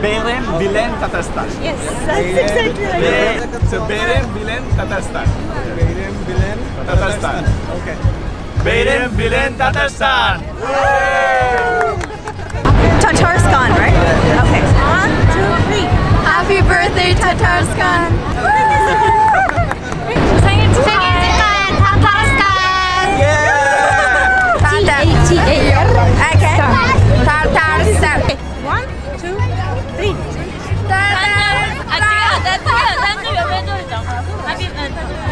Бәйрәм белән Татарстан. Yes, that's exactly like it. So Бәйрәм белән Татарстан. Бәйрәм белән Татарстан. Okay. Бәйрәм белән Татарстан. Tatarstan, right? Okay. One, two, three. Happy birthday, Tatarstan! 생일 축하해, Tatarstan! T-A-T-A-R. Okay. Tatarstan. One, two, three. Tatarstan!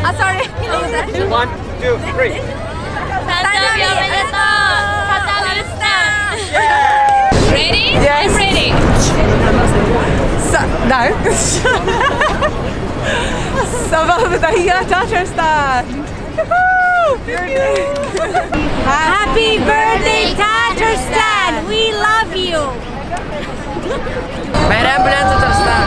Ah, sorry. One, two, three. Ready? Yes. I'm ready. So, no. Sabah Tatarstan. Happy birthday, Tatarstan! We love you! Бәйрәм белән Татарстан!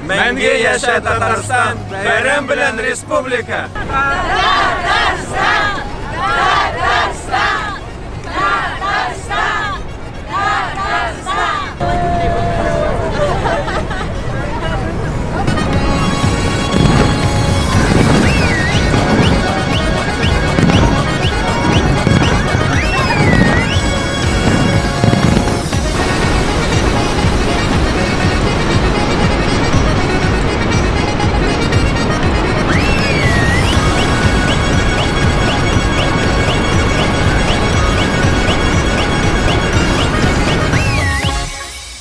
Мәңге яшә Татарстан! Бәйрәм белән республика! Tatarstan!